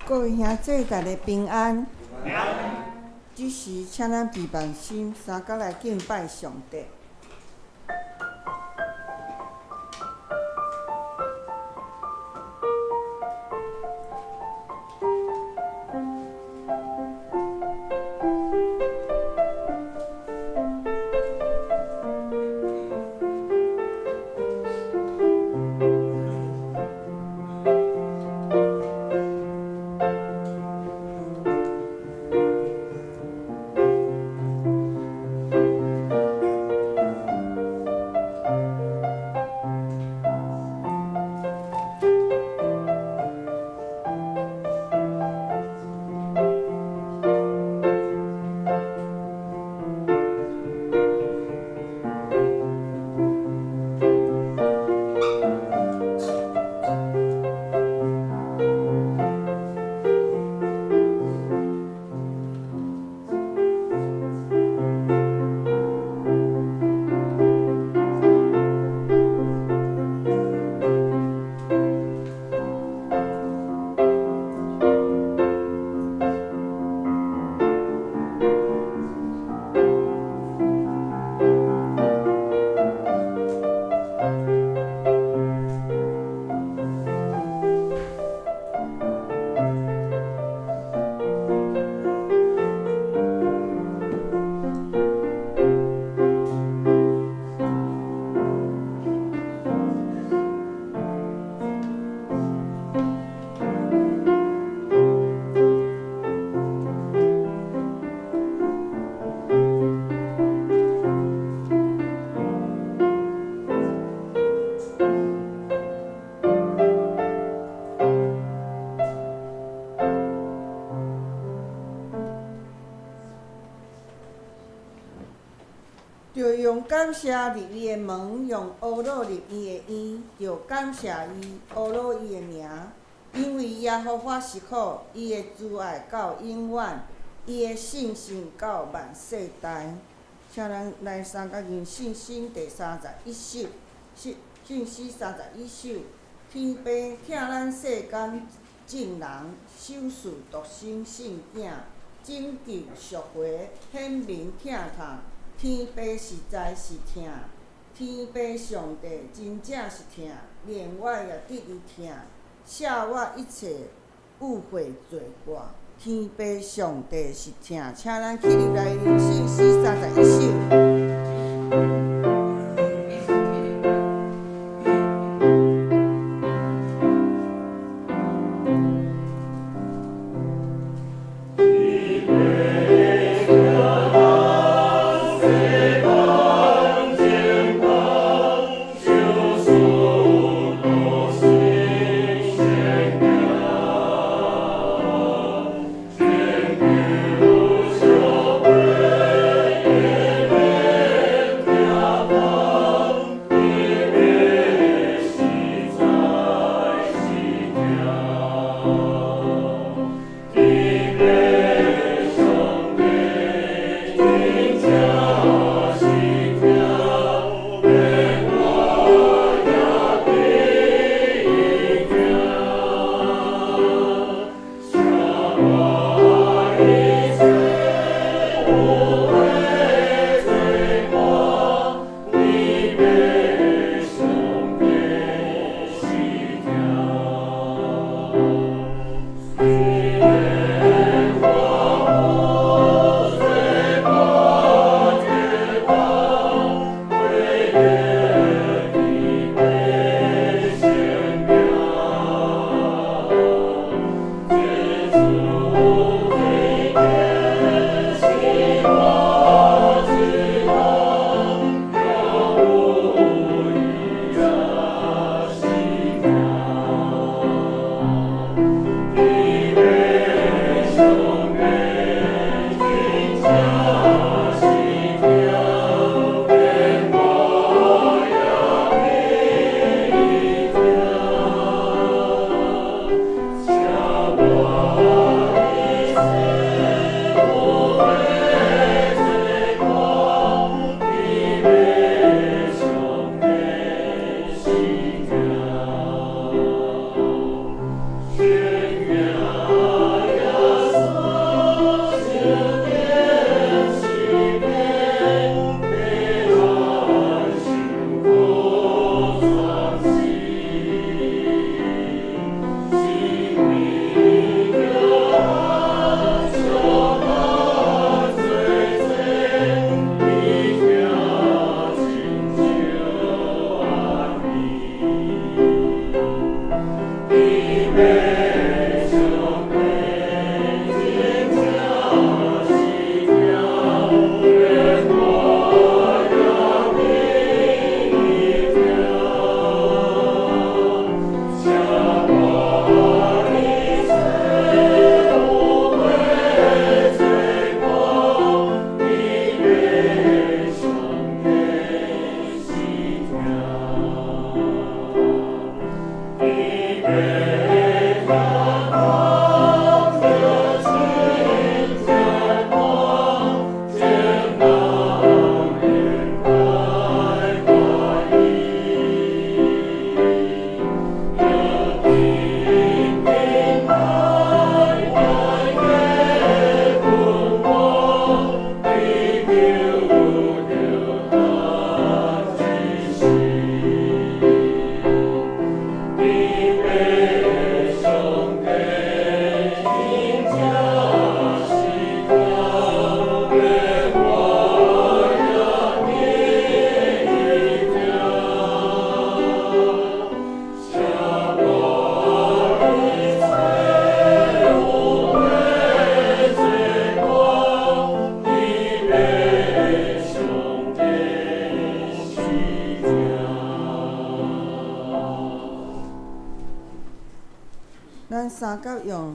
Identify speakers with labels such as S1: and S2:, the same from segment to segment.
S1: 各位兄弟，大家平安。這時，請咱閉目心，三佮來敬拜上帝。著用感謝入伊的門，用呵咾入伊的院，著感謝伊，呵咾伊的名。因為耶和華是好，伊的慈愛到永遠，伊的信實到萬世代。請咱來三佮吟信詩第31首，信信詩31首。天父疼咱世間眾人，賞賜獨生聖囝，拯救贖回，顯明疼痛。天父實在是疼，天父上帝真正是疼，連我也得伊疼，赦我一切誤會罪過。天父上帝是疼，請咱起立來吟信詩31首。
S2: 天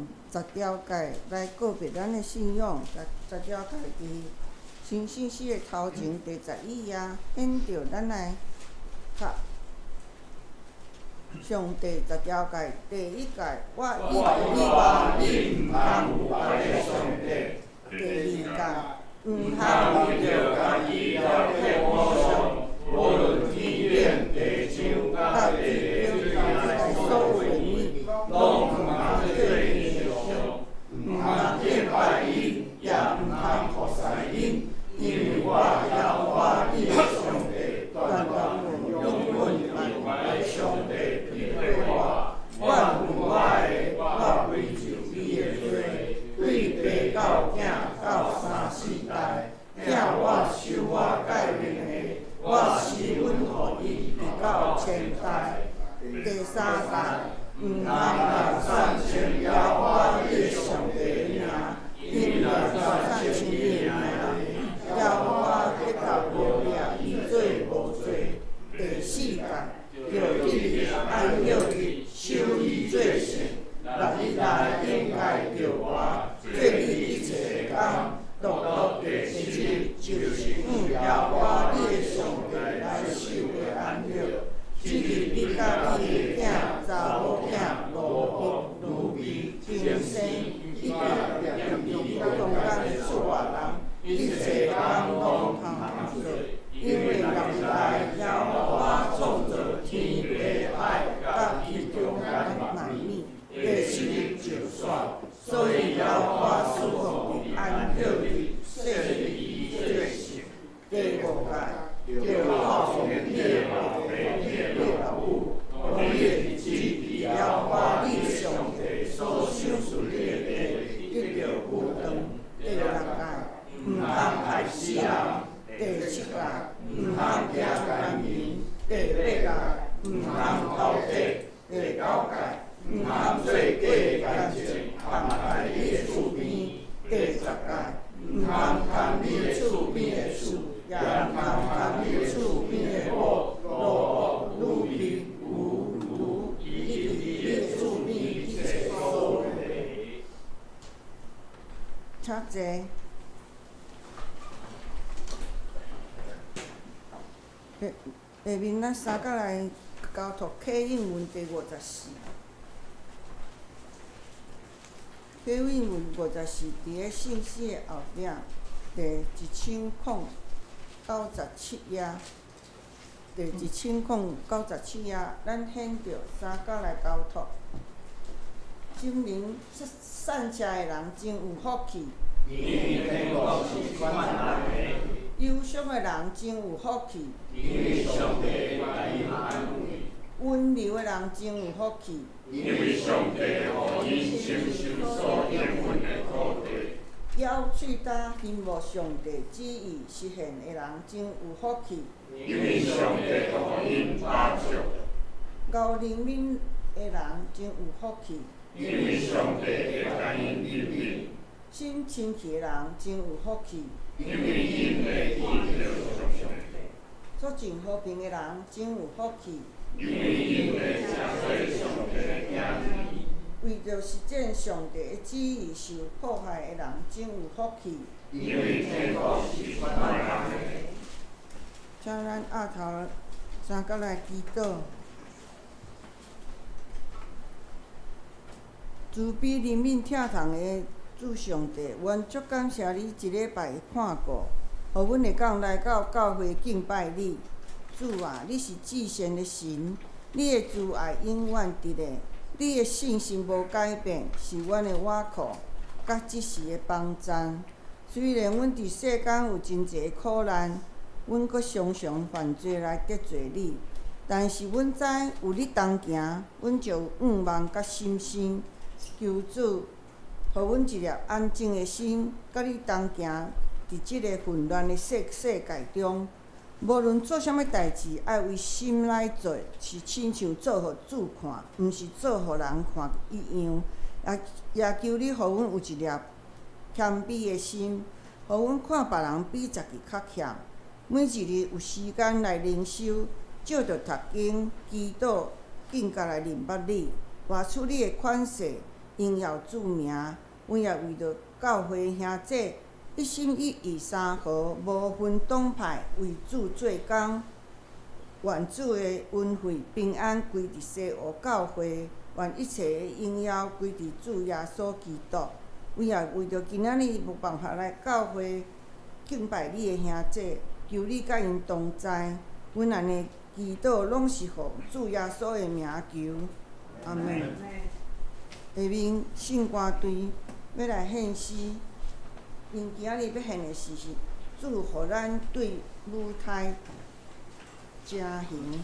S1: 用十條誡來告別咱的信仰。十條誡佇新信息的頭前第十一頁，顯著咱來讀上帝十條誡。第一誡，我以外你毋通有別个上帝。第二誡，毋通為著家己雕刻偶像，
S2: 無論天頂、地上、佮地底
S1: 所有的物，
S2: 攏毋通做𪜶的像，毋通敬拜𪜶，也毋通服侍𪜶，因為我耶和華你的上帝，斷斷永遠萬的上帝佇對我，阮有我的，我歸咎你的罪，對爸到囝到三四代，疼我守我誡命的，我施恩予伊直到千代。
S1: 第三誡，毋通亂算稱耶和華你的上帝的名，因為亂算稱伊的名，耶和華必共誣掠伊做無罪。第四誡，著佇你安息日守伊做聖，六日內應該著活，做你一切的工，獨獨第七日就是向耶和華你的上帝來守的安息。這日你佮你的囝、查某囝、奴僕、奴婢、親生以及佇你中間的出外人，一切工攏通做，因為六日內耶和華創造天地海佮其中間萬物，第七日就煞，所以耶和華賜福佇安息日，聖伊做聖。第五誡，著孝順你的爸爸、你的老母，予你的日子佇耶和華你上帝所賞賜你的地得著久長。第六誡，毋通害死人。第七誡，毋通行姦淫。第八誡，毋通偷竊。第九誡，毋通做假的見證，陷害你的厝邊。第十誡，毋通貪你的厝邊的事，也毋通貪你的厝邊的某、奴僕、奴婢、牛、驢，以及你的厝邊一切所有的。請坐。下下面咱三角來交託啟應文第五十四。啟應文五十四，佇咧信息的後壁，第一千空九十七頁，第一千空九十七頁，咱顯著三角來交託。心靈善車的人真有福氣。
S2: 因為天國是管人的。
S1: 憂傷的人真有福氣。
S2: 因為上帝會共𪜶安慰。
S1: 溫柔的人真有福氣。
S2: 因為上帝會予𪜶承受所應份的土地。
S1: 咬喙焦欣慕上帝旨意實現的人真有福氣。
S2: 因為上帝會予𪜶飽足。
S1: 厚憐憫的人真有福氣。
S2: 因為上帝會共𪜶憐憫。
S1: 心清氣的人真有福氣。
S2: 因為𪜶會見著上帝。
S1: 促進和平的人真有福氣。
S2: 因為𪜶會成做上帝的囝兒。
S1: 為著實踐上帝的旨意受迫害的人真有福氣。
S2: 因為天國是款待人的。
S1: 請咱額頭三角來祈禱。慈悲憐憫疼痛的主上帝，阮足感謝你這禮拜的看顧，予阮會當來到教會敬拜你。主啊，你是至善的神，你的慈愛永遠佇咧，你的信實無改變，是阮的倚靠，佮這時的幫贊。雖然阮佇世間有真濟苦難，阮閣常常犯罪來得罪你，但是阮知有你同行，阮就有向望佮信心。求主，予阮一粒安靜的心，佮你同行，佇這个混亂的世界中，無論做啥物代誌，愛為心來做，是親像做予主看，毋是做予人看一樣。也求你予阮有一粒謙卑的心，予阮看別人比家己較欠。每一日有時間來靈修，藉著讀經、祈禱，更加來認捌你，活出你的款式，榮耀主名。阮也為著教會兄弟一心一意相合，無分黨派，為主做工。願主的恩惠平安歸佇西湖教會，願一切的榮耀歸佇主耶穌基督。阮也為著今仔日無辦法來教會敬拜你的兄弟，求你佮𪜶同在。阮按呢祈禱攏是奉主耶穌的名求，阿們。下面聖歌隊欲來獻詩，𪜶今仔日欲獻的詩是主予咱對母胎成形，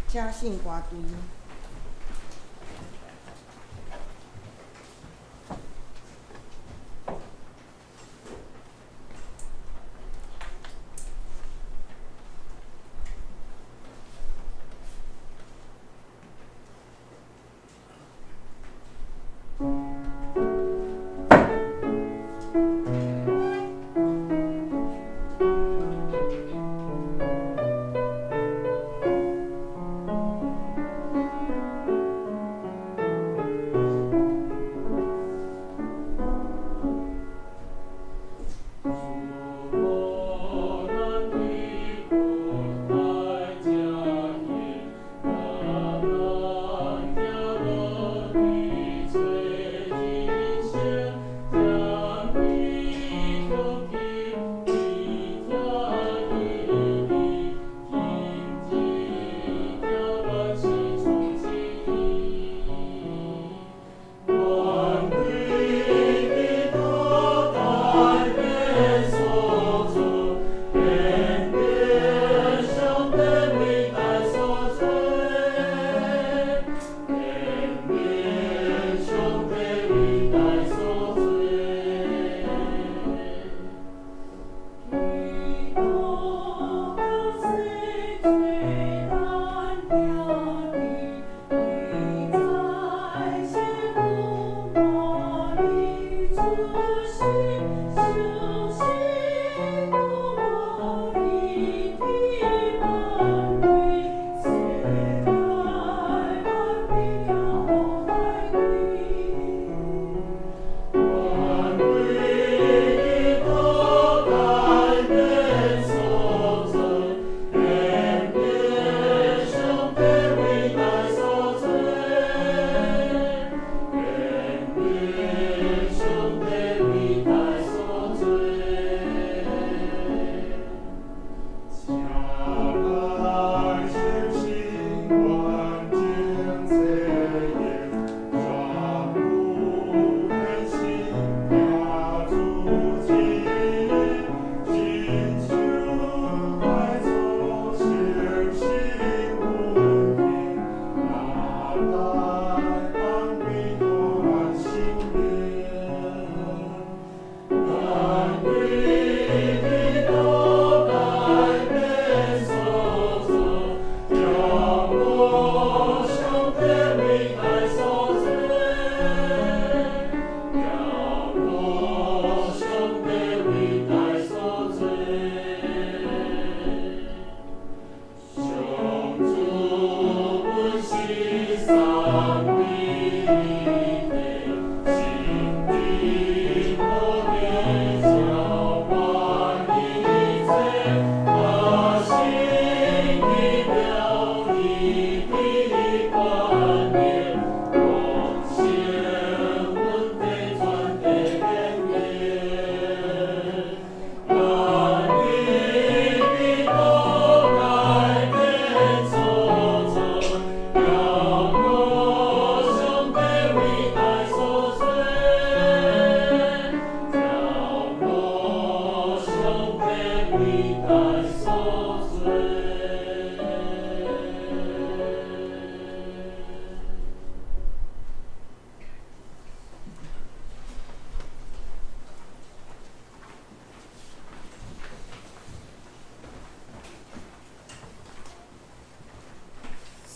S1: 請聖歌隊。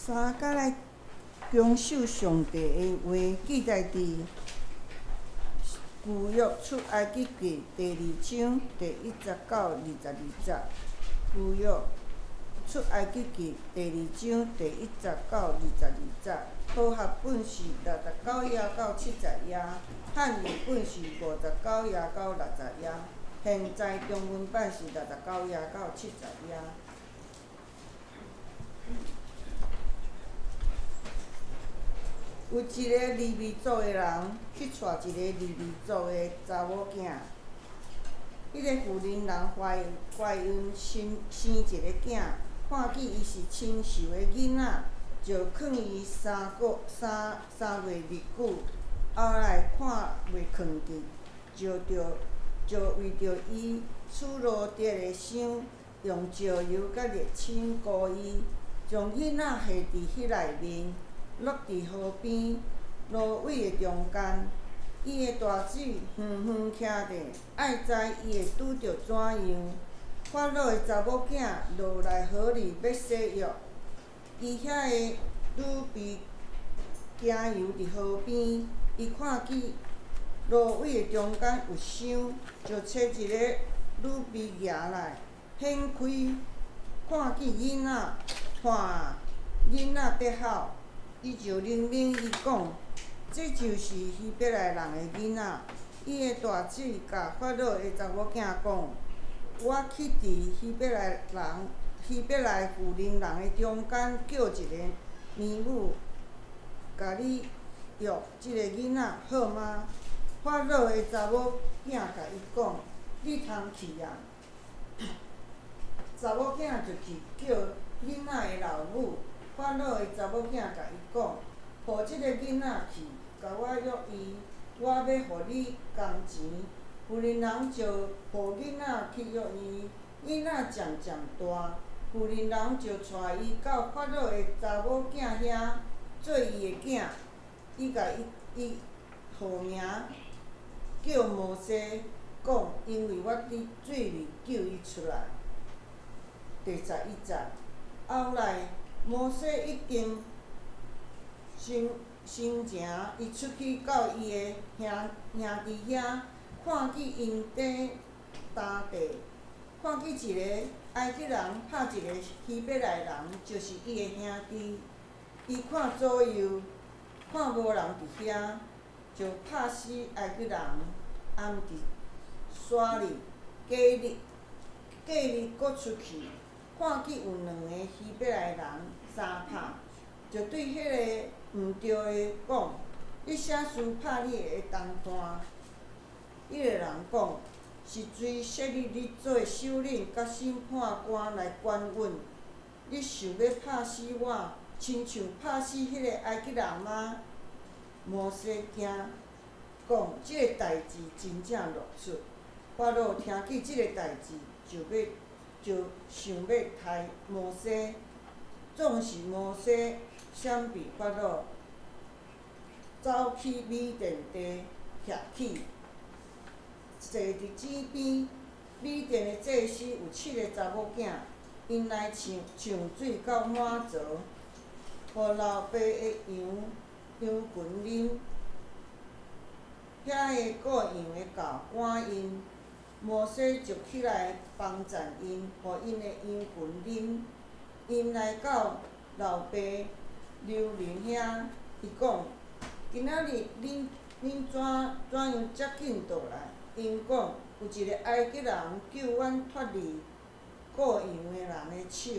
S1: 三佮來遵守上帝的話，記載佇舊約出埃及記第二章第一節到22節。舊約。出埃及記第二章第一節到22節，和合本是69頁到70頁，漢譯本是59頁到60頁，現在中文版是69頁到70頁。有一个利未族的人去娶一个利未族的查某囝，彼个妇人人懷懷孕生生一个囝，看見伊是清秀的囡仔，就囥伊三個三三月日久，後來看袂囥得，就著就為著伊取羅得的箱，用石油佮瀝青膏伊，將囡仔下佇彼內面。落佇河邊蘆葦的中間，伊的大姊遠遠徛著，愛知伊會拄著怎樣。法老的查某囝落來河裡欲洗浴，伊遐的女婢行遊佇河邊，伊看見蘆葦的中間有箱，就揣一个女婢蜈來，掀開，看見囡仔，看囡仔佇哭。伊就憐憫伊講，這就是希伯來人的囡仔。伊的大姊共法老的查某囝講：我去佇希伯來人、希伯來婦人人的中間叫一个奶母，共你育這个囡仔，好嗎？法老的查某囝共伊講：你通去啊。查某囝就去叫囡仔的老母。法老的查某囝共伊講：抱這个囡仔去，共我育伊，我欲予你工錢。婦人人就抱囡仔去育伊，囡仔漸漸大，婦人人就帶伊到法老的查某囝遐，做伊的囝。伊共伊伊號名叫摩西，講因為我佇水裡救伊出來。第十一節，後來摩西已經成成成，伊出去到伊的兄兄弟遐，看見𪜶佇擔地，看見一個埃及人拍一個希伯來人，就是伊的兄弟。伊看左右，看無人佇遐，就拍死埃及人，掩佇沙裡。隔日，隔日閣出去，看見有兩個希伯來人相拍，就對彼个毋著的講：你啥事拍你的同伴？彼个人講：是誰設立你做首領佮審判官來管阮？你想欲拍死我，親像拍死彼个埃及人嗎？摩西驚，講這个代誌真正落出。法老聽見這个代誌，就欲就想欲刣摩西，總是摩西閃避法老，走去米甸地歇去，坐佇井邊。米甸的祭司有七个查某囝，𪜶來搶搶水到滿槽，予老爸的羊羊群啉。遐个顧羊的狗趕𪜶，摩西就起來幫贊𪜶，予𪜶的羊群啉。𪜶來到老爸流林遐，伊講：今仔日恁恁怎怎樣遮緊倒來？𪜶講：有一个埃及人救阮脫離顧羊的人的手，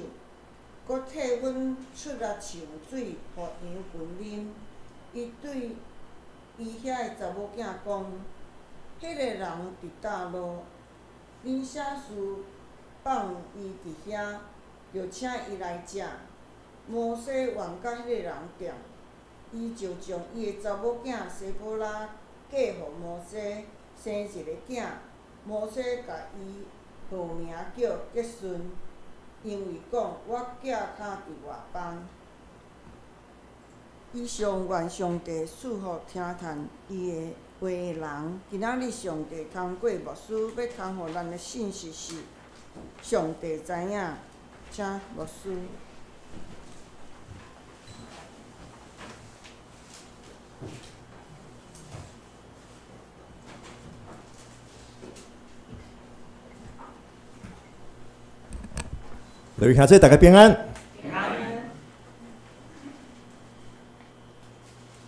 S1: 閣替阮出來搶水，予羊群啉。伊對伊遐的查某囝講：彼个人佇佗落，恁啥事放伊佇遐，就請伊來遮。摩西願佮彼個人踮，伊就將伊的查某囝西波拉嫁予摩西，生一個囝。摩西共伊號名叫革順，因為講我寄跤佇外邦。以上願上帝賜福聽趁伊的話的人。今仔日上帝通過牧師欲通予咱的信息是：上帝知影，請牧師。
S2: 各位兄弟，大家平安。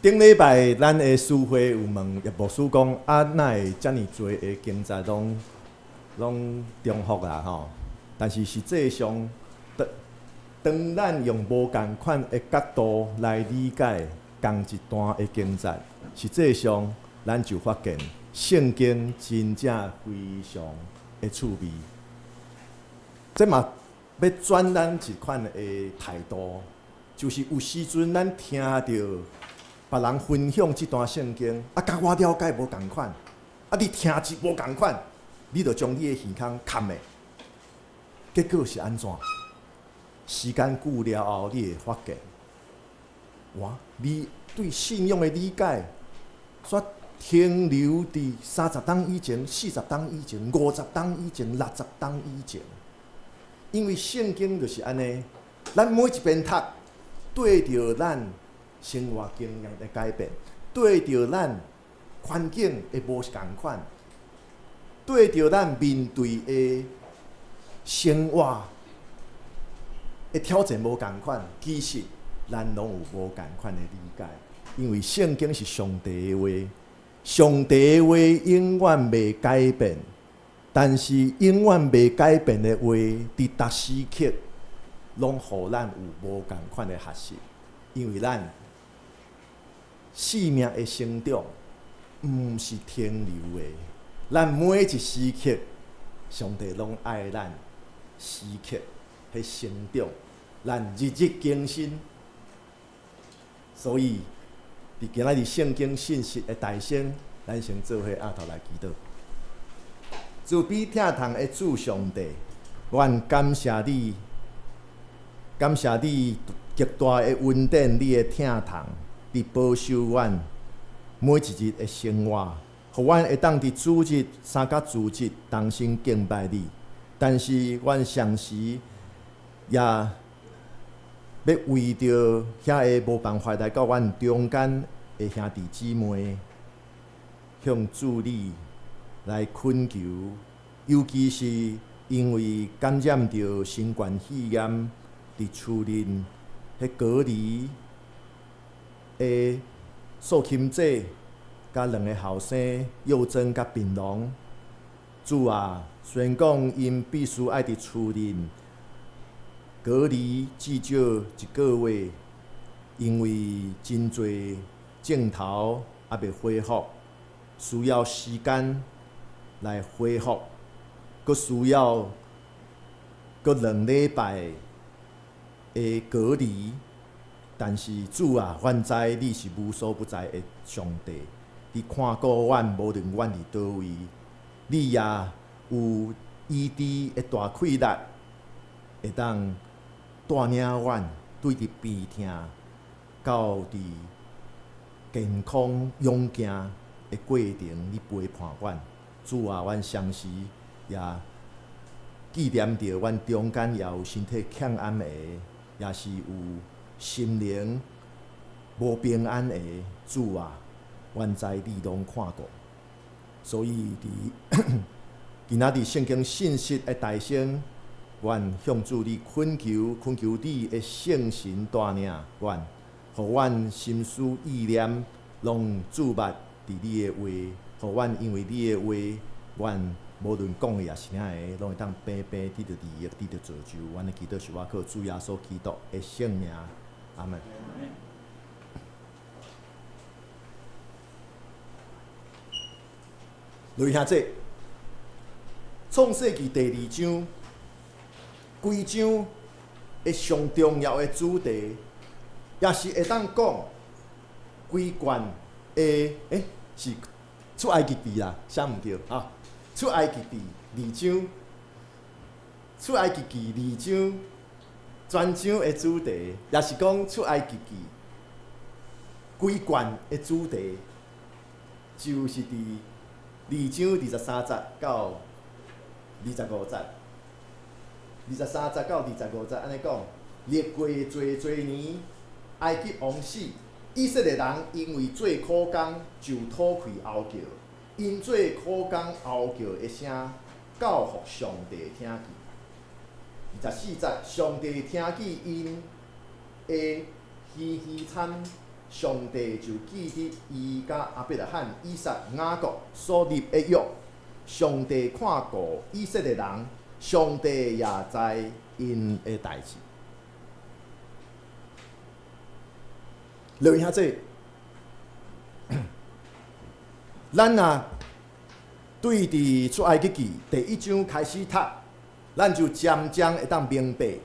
S2: 頂禮拜咱的司會有問葉牧師講，啊，哪會遮爾濟的經節攏重複啊？吼！但是實際上，當咱用無仝款的角度來理解仝一段的經節，實際上咱就發現聖經真正非常的趣味。這嘛欲轉咱一款的態度，就是有時陣咱聽著別人分享這段聖經，啊，佮我了解無仝款，啊，你聽一無仝款，你就將你的耳孔崁的，結果是按怎？時間久了後，你會發現，哇，你對信仰的理解，煞停留佇30冬以前、40冬以前、50冬以前、60冬以前。因為聖經就是按呢，咱每一遍讀，對著咱生活經驗的改變，對著咱環境的無仝款，對著咱面對的生活的挑戰無仝款，其實咱攏有無仝款的理解。因為聖經是上帝的話，上帝的話永遠袂改變。但是永遠袂改變的話，佇逐時刻攏予咱有無仝款的學習，因為咱生命的成長毋是停留的，咱每一時刻，上帝攏愛咱時刻彼成長，咱日日更新。所以，佇今仔日聖經信息的大先，咱先做伙徛頭來祈禱。慈悲疼痛的主上帝，阮感謝你，感謝你極大的恩典，你的疼痛，佇保守阮每一日的生活，予阮會當佇主日三角主日同心敬拜你。但是，阮同時也欲為著遐个無辦法來到阮中間的兄弟姊妹，向主你來懇求，尤其是因為感染著新冠肺炎，佇厝內彼隔離的素琴姐，佮兩个後生幼珍佮檳榔。主啊，雖然講𪜶必須愛佇厝內隔離至少一個月，因為真濟症頭猶未恢復，需要時間來恢復，閣需要閣2禮拜的隔離。但是主啊，阮知你是無所不在的上帝，你看顧阮，無論阮佇佗位，你也有醫治的大氣力，會當帶領阮對佇病痛到佇健康勇健的過程，你陪伴阮。主啊，阮相時也紀念著阮中間也有身體欠安的，也是有心靈無平安的。主啊，阮知你攏看顧，所以佇今仔日聖經信息的大先，阮向主你懇求，懇求你的聖神帶領阮，予阮心思意念攏注目佇你的話，予阮因為你的話，阮無論講的抑是啥个，攏會當平平得著利益，得著造就。阮的祈禱是倚靠主耶穌基督的聖名，阿門。雷兄弟，創世記第二章，規章的上重要的主題，也是會當講規卷的，是出埃及記啦，寫毋對啊？出埃及記二章，出埃及記二章，全章的主題，也是講出埃及記規卷的主題，就是佇二章23節到25節，23節到25節按呢講：歷過濟濟年，埃及王死，以色列人因為做苦工就討氣哀叫，𪜶做苦工哀叫的聲，到予上帝聽見。
S3: 24節，上帝聽見𪜶的嘻嘻慘，上帝就記得伊佮亞伯拉罕、以撒、雅各所立的約。上帝看顧以色列人，上帝也知𪜶的代誌。留意下這，咱啊對佇出埃及記第一章開始讀，咱就漸漸會當明白，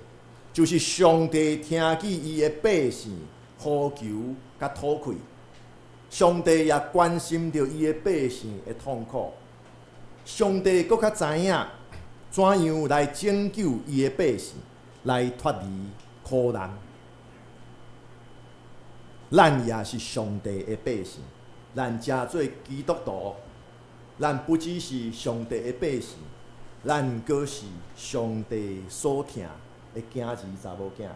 S3: 就是上帝聽見伊的百姓呼求佮討氣，上帝也關心著伊的百姓的痛苦，上帝閣較知影怎樣來拯救伊的百姓，來脫離苦難。咱也是上帝的百姓，咱成做基督徒，咱不只是上帝的百姓，咱閣是上帝所疼的囝兒查某囝。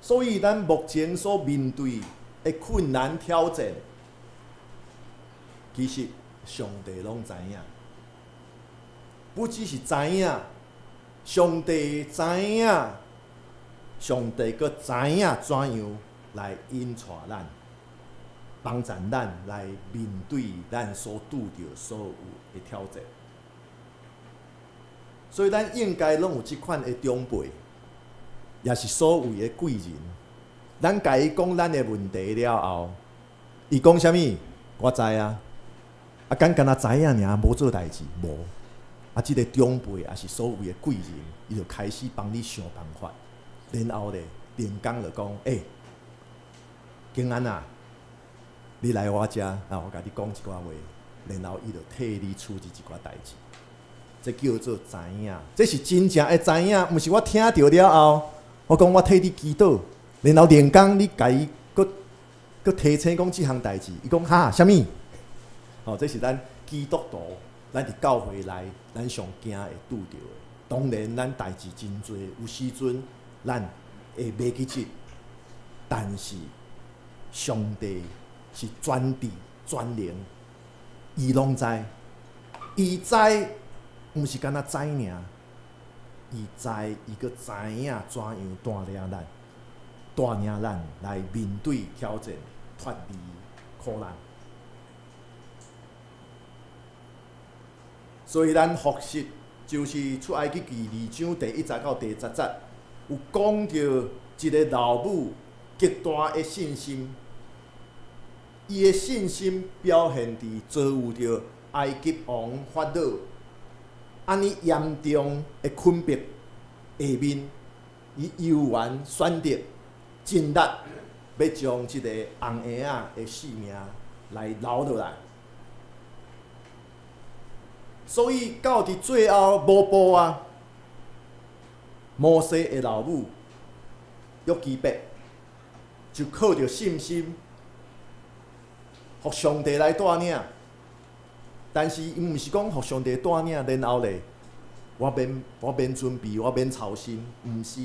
S3: 所以，咱目前所面對的困難挑戰，其實上帝攏知影。不只是知影，上帝知影，上帝閣知影怎樣來引帶咱，幫助咱來面對咱所拄著所有的挑戰。所以，咱應該攏有這款的長輩，也是所謂的貴人。咱共伊講咱的問題了後，伊講啥物？我知啊，啊，敢干焦知影爾，無做代誌，無。啊，這个長輩也是所謂的貴人，伊就開始幫你想辦法。然後咧，連講就講，欸，景安啊，你來我遮，啊，我共你講一寡話，然後伊就替你處理一寡代誌。這叫做知影，這是真正的知影，毋是我聽著了後，我講我替你祈禱，然後連講你共伊閣閣提醒講這項代誌，伊講哈，啥物？哦，這是咱基督徒，咱佇教會內，咱上驚會拄著的。當然，咱代誌真濟，有時陣咱會袂記得，但是上帝是全知全能，伊攏知，伊知，毋是干焦知爾，伊知，伊閣知影怎樣帶領咱，帶領咱來面對挑戰，脫離苦難。所以咱復習就是出埃及記二章第一節到第十節，有講著一个老母極大的信心，伊的信心表現佇遭遇著埃及王法老按呢嚴重的困迫下面，伊猶原選擇盡力欲將這个紅嬰仔的性命來留落來。所以到佇最後無步啊，摩西的老母約基別就靠著信心，予上帝來帶領。但是伊毋是講予上帝帶領，然後咧，我免我免準備，我免操心，毋是。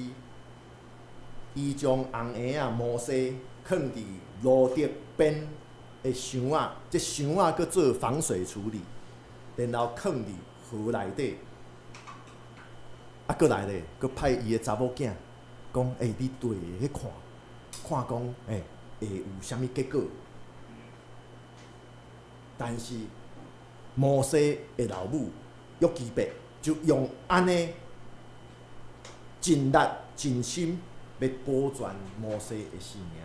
S3: 伊將紅嬰仔摩西囥佇蘆竹編的箱仔，這箱仔閣做防水處理，然後囥佇河內底。啊，閣來咧，閣派伊的查某囝講：欸，你綴去看，看講，欸，會有啥物結果？但是摩西的老母約基別就用按呢盡力盡心欲保全摩西的性命。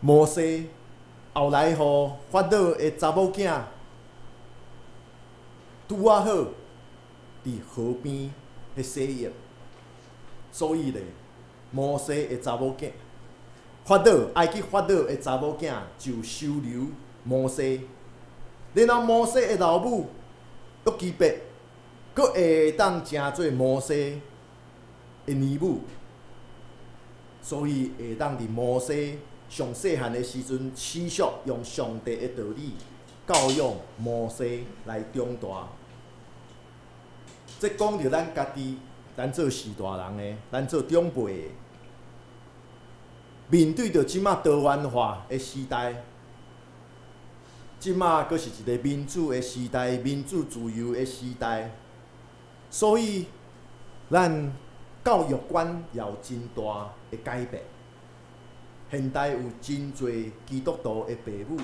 S3: 摩西後來予法老的查某囝拄仔好佇河邊彼洗浴，所以咧，摩西的查某囝，法老埃及法老的查某囝就收留摩西，然後摩西的老母約基別，閣會當成做摩西的奶母，所以會當佇摩西上細漢的時陣，持續用上帝的道理教養摩西來長大。這講著咱家己，咱做序大人的，咱做長輩的，面對著這馬多元化的時代，這馬閣是一个民主的時代，民主自由的時代，所以咱教育觀也有真大的改變。現代有真濟基督徒的爸母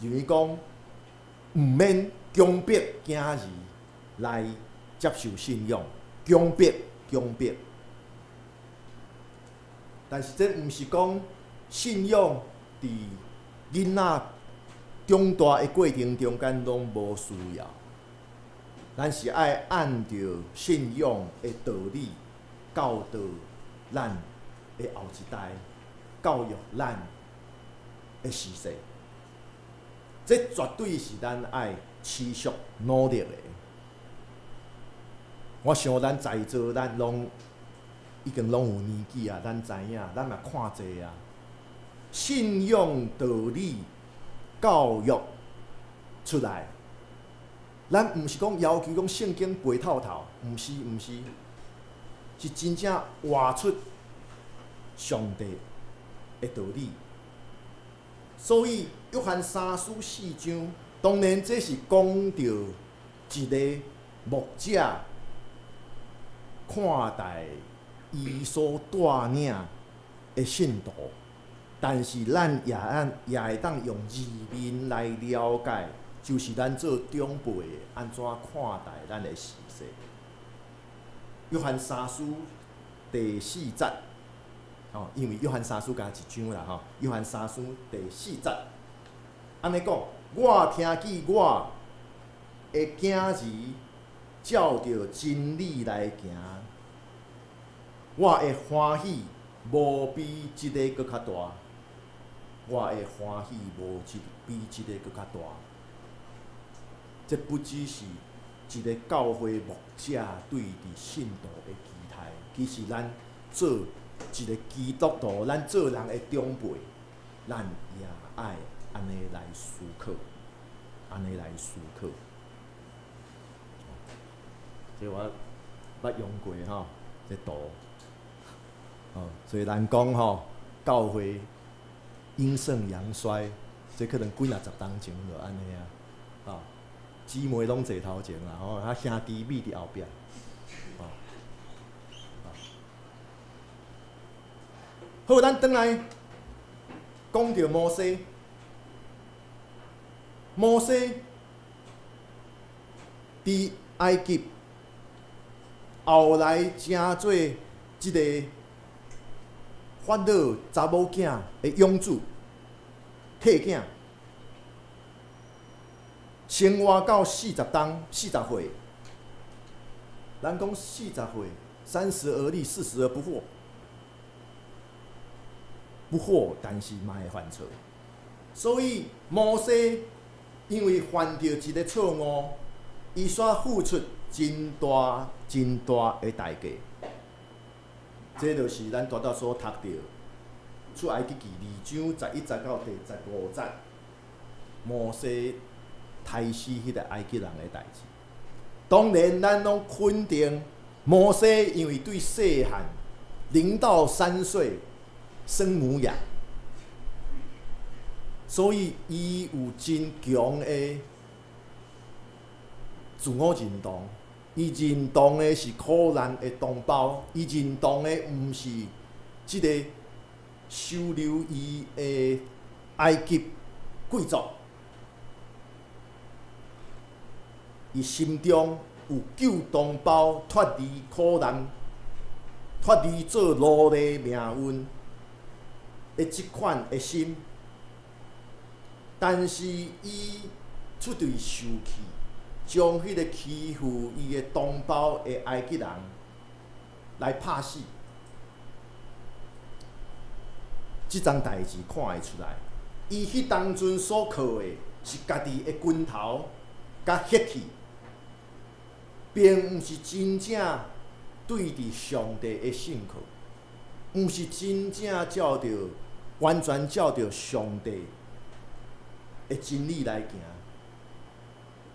S3: 認為講，毋免強迫囝兒來接受信仰，強迫強迫。但是這毋是講信仰佇囡仔長大的過程中間攏無需要，咱是愛按著信仰的道理教導咱的後一代，教育咱的時勢。這絕對是咱愛持續努力的。我想咱在座咱攏已經攏有年紀啊，咱知影，咱嘛看濟啊。信仰道理教育出來，咱毋是講要求講聖經背透透，毋是毋是，是真正活出上帝的道理。所以約翰三書四章，當然這是講著一个牧者看待伊所帶領的信徒，但是咱也按也會當用字面來了解，就是咱做長輩的按怎看待咱的時勢。約翰三書第四節，吼，因為約翰三書敢一章啦，吼。約翰三書第四節，按呢講，我聽見我的囝兒照著真理來行，我的歡喜無比這个閣較大，我的歡喜無這比這个閣較大。這不只是一个教會牧者對佇信徒的期待，其實咱做一个基督徒，咱做人的長輩，咱也愛按呢來思考，按呢來思考。這我捌用過吼，這圖。哦，所以人講吼，教會陰盛陽衰，這可能幾若十冬前就按呢啊，哦，姊妹攏坐頭前啦，吼，啊兄弟覕佇後壁，哦，好，咱轉來講著摩西，摩西佇埃及後來成做這个法老查某囝的養子、契囝，生活到40冬、40歲。人講40歲，三十而立，四十而不惑，不惑，但是嘛會犯錯。所以摩西因為犯著一个錯誤，伊煞付出真大、真大的代價。這就是咱拄才所讀著出埃及記2章11節到第15節，摩西刣死彼个埃及人的代誌。當然，咱攏肯定摩西因為對細漢0到3歲生母養，所以伊有真強的自我認同。伊認同的是苦難的同胞，伊認同的毋是這个收留伊的埃及貴族。伊心中有救同胞脫離苦難、脫離做奴隸命運的這款的心，但是伊出對受氣，將彼个欺負伊的同胞的埃及人來拍死，這樁代誌看會出來，伊彼當陣所靠的是家己的拳頭佮血氣，並毋是真正對佇上帝的信靠，毋是真正照著完全照著上帝的真理來行。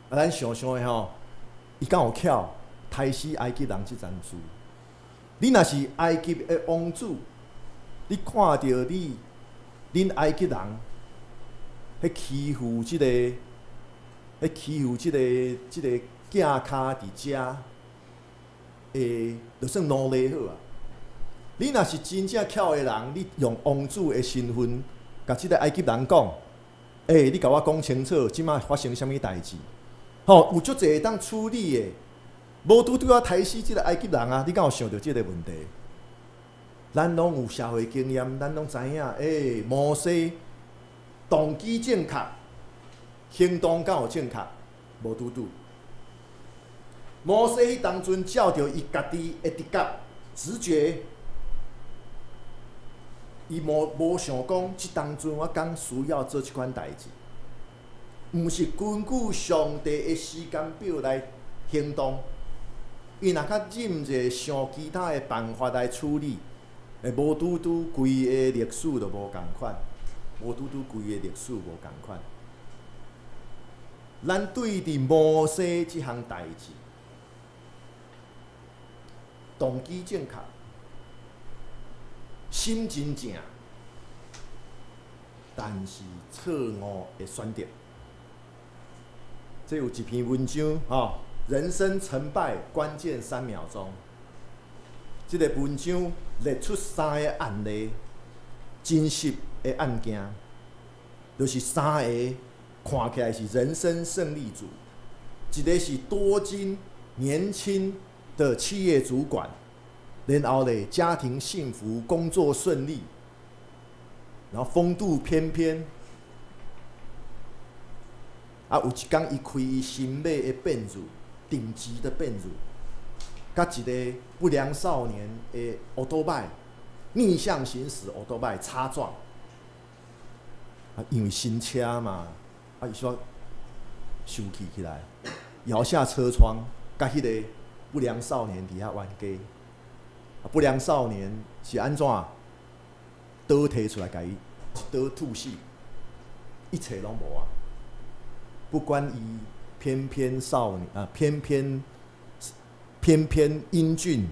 S3: 啊，咱想想的吼，伊敢有巧刣死埃及人這層事？你若是埃及的王子，你看著你恁埃及人彼欺負這个咧欺負這個囝跤佇遮，會就算奴隸好啊。你若是真正巧的人，你用王子的身份，共這个埃及人講，欸，你共我講清楚，這擺發生啥物代誌？吼，有足濟會當處理的，無拄拄仔刣死這个埃及人啊！你敢有想著這个問題？咱攏有社會經驗，咱攏知影，欸，摩西動機正確，行動敢有正確？無拄拄。摩西彼當陣照著伊家己的直覺、直覺，伊無想講，這當陣我敢需要做這款代誌，毋是根據上帝的時間表來行動。伊若較認者想其他的辦法來處理，會無拄拄規个歷史就無仝款，無拄拄規個歷史無仝款。咱對佇摩西這項代誌，動機正確，心真正，但是錯誤的選擇。這有一篇文章，吼，人生成敗關鍵3秒鐘。這个文章列出三个案例，真實的案件，就是三个看起來是人生勝利組，一个是多金年輕的企業主管，然後咧家庭幸福，工作順利，然後風度翩翩。啊，有一工伊開伊新買的變數，頂級的變數，佮一个不良少年的歐多拜逆向行駛，歐多拜擦撞。啊，因為新車嘛，啊，伊煞生氣起來，搖下車窗，佮彼个不良少年佇遐冤家。啊，不良少年是按怎？刀提出來，共伊一刀吐死，一切攏無啊！不管伊翩翩少年啊，翩翩翩翩英俊，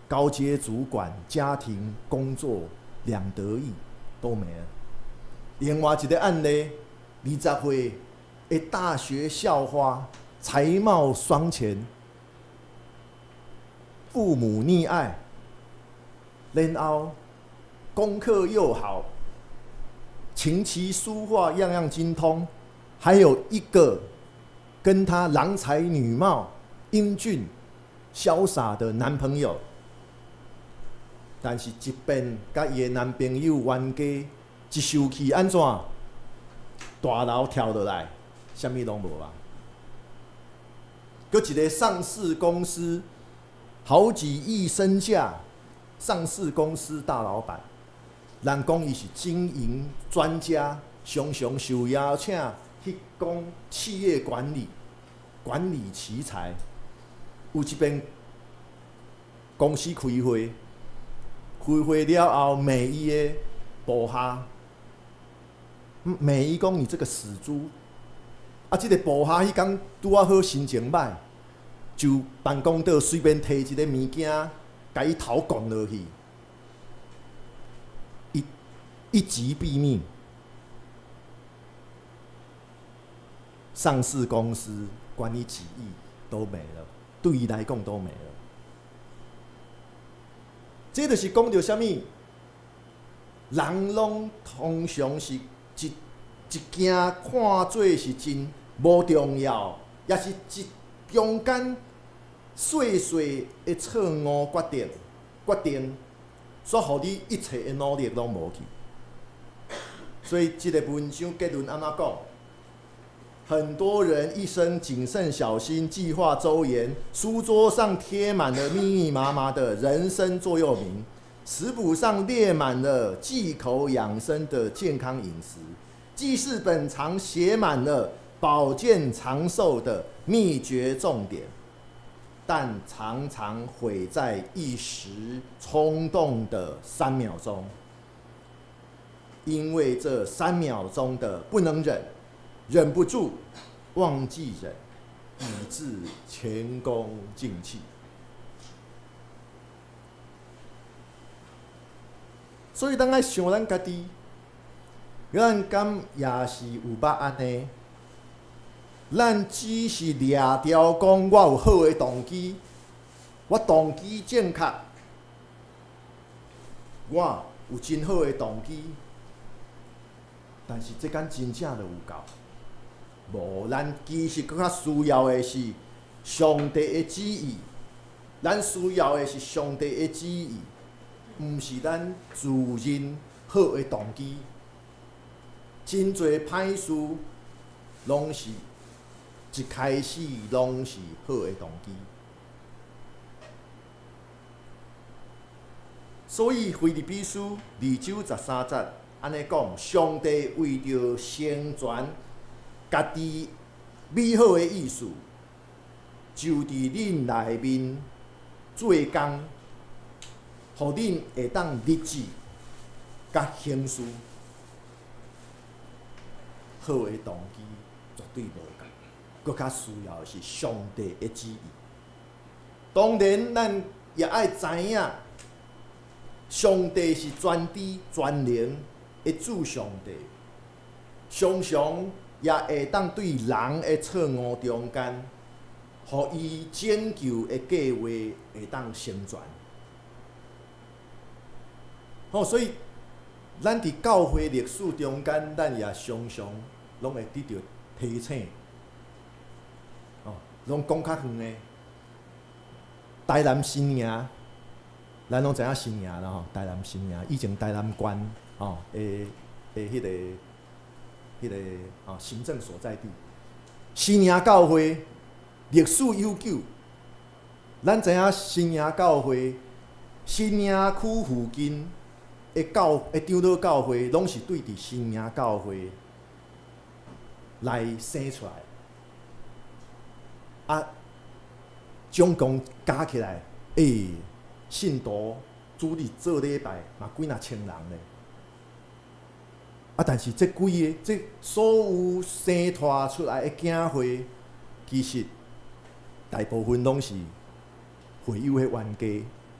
S3: 高階主管，家庭工作兩得意，都沒了。另外一个案例，20歲的大學校花，才貌雙全，父母溺愛，然後功課又好，琴棋書畫樣樣精通，還有一個跟他郎才女貌、英俊瀟灑的男朋友，但是一遍佮伊的男朋友冤家，一生氣按怎？大樓跳落來，啥物攏無啊！閣一个上市公司，好幾億身價，上市公司大老闆，人講伊是經營專家，常常受邀請去講企業管理、管理奇才。有一遍公司開會，開會了後罵伊的部下，罵伊講你這個死豬！啊，這个部下彼工拄仔好心情䆀，就辦公桌隨便提一个物件，共伊頭摃落去，一擊斃命。上市公司管理幾億都沒了，對伊來講都沒了。這就是講著啥物？人攏通常是一一件看做是真無重要，抑是一中間細細的錯誤決定，決定，煞予你一切的努力攏無去。所以這个文章結論按怎講？很多人一生謹慎小心，計劃周延，書桌上貼滿了密密麻麻的人生座右銘，食譜上列滿了忌口養生的健康飲食，記事本常寫滿了保健長壽的秘訣重點，但常常毀在一時衝動的3秒鐘，因為這三秒鐘的不能忍。忍不住忘記忍，以致前功盡棄。所以，咱愛想咱家己，咱敢也是有捌按呢？咱只是掠牢講我有好的動機，我動機正確，我有真好的動機，但是這敢真正就有夠？無，咱其實閣較需要的是上帝的旨意，咱需要的是上帝的旨意，毋是咱自認好的動機。真濟歹事，攏是一開始攏是好的動機。所以腓立比書二章十三節按呢講：上帝為著成全家己美好的意思，就佇恁內面做工，予恁會當立志佮行事。好的動機絕對無夠，閣較需要的是上帝的旨意。當然，咱也愛知影，上帝是全知全能的主上帝，常常也會當對人的錯誤中間，予伊拯救的計劃會當成全。好，所以咱佇教會歷史中間，咱也常常攏會得著提醒，哦，攏講較遠的，台南新營，咱攏知影新營啦吼，台南新營以前台南縣吼的的彼個哦行政所在地，新營教會歷史悠久，咱知影新營教會新營區附近的教的長老教會，攏是對佇新營教會來生出來，啊，總共加起來，欸，信徒主日做禮拜嘛幾若千人咧。啊，但是這幾个，這所有生湠出來的教會，其實大部分攏是會友的冤家，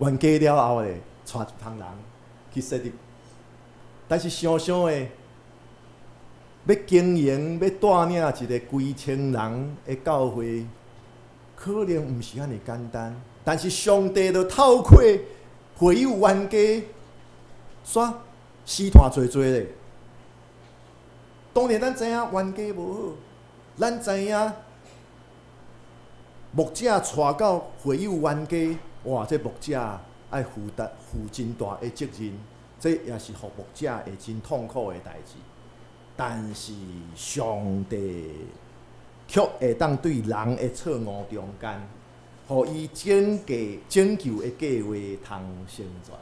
S3: 冤家了後咧，帶一幫人去設立。但是想想的，欲經營，欲帶領一个幾千人的教會，可能毋是按呢簡單。但是上帝就透過會友冤家，煞死團濟濟咧。當然，咱知影冤家無好，咱知影牧者帶到會友冤家，哇！這牧者愛負擔負真大的責任，這也是予牧者會真痛苦的代誌。但是上帝卻會當對人的錯誤中間，予伊拯救拯救的計劃通成全。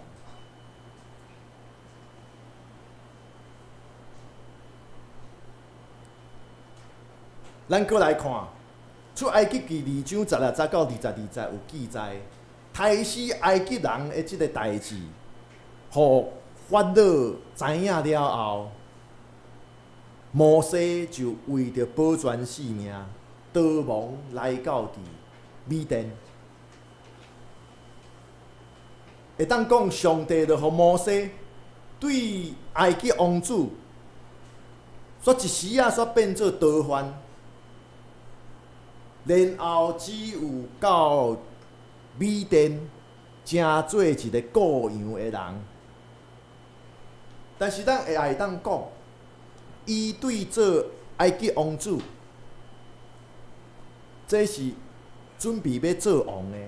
S3: 咱閣來看，出埃及記二章十六節到二十二節有記載，刣死埃及人的這个代誌，予法老知影了後，摩西就為著保全性命，逃亡來到佇米甸。會當講，上帝就予摩西對埃及王子，煞一時仔煞變做逃犯。然後只有到米甸，成做一个顧羊的人。但是咱會會當講，伊對做埃及王子，這是準備欲做王的，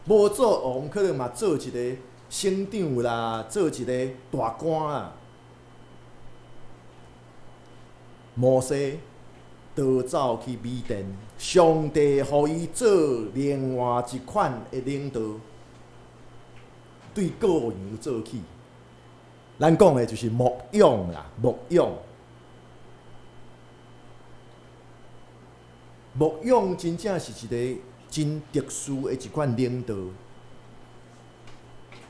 S3: 無做王可能嘛做一个省長啦，做一个大官啊。摩西逃走去米甸，上帝予伊做另外一款的領導，對顧羊做起。咱講的就是牧養啦，牧養。牧養真正是一个真特殊的一款領導。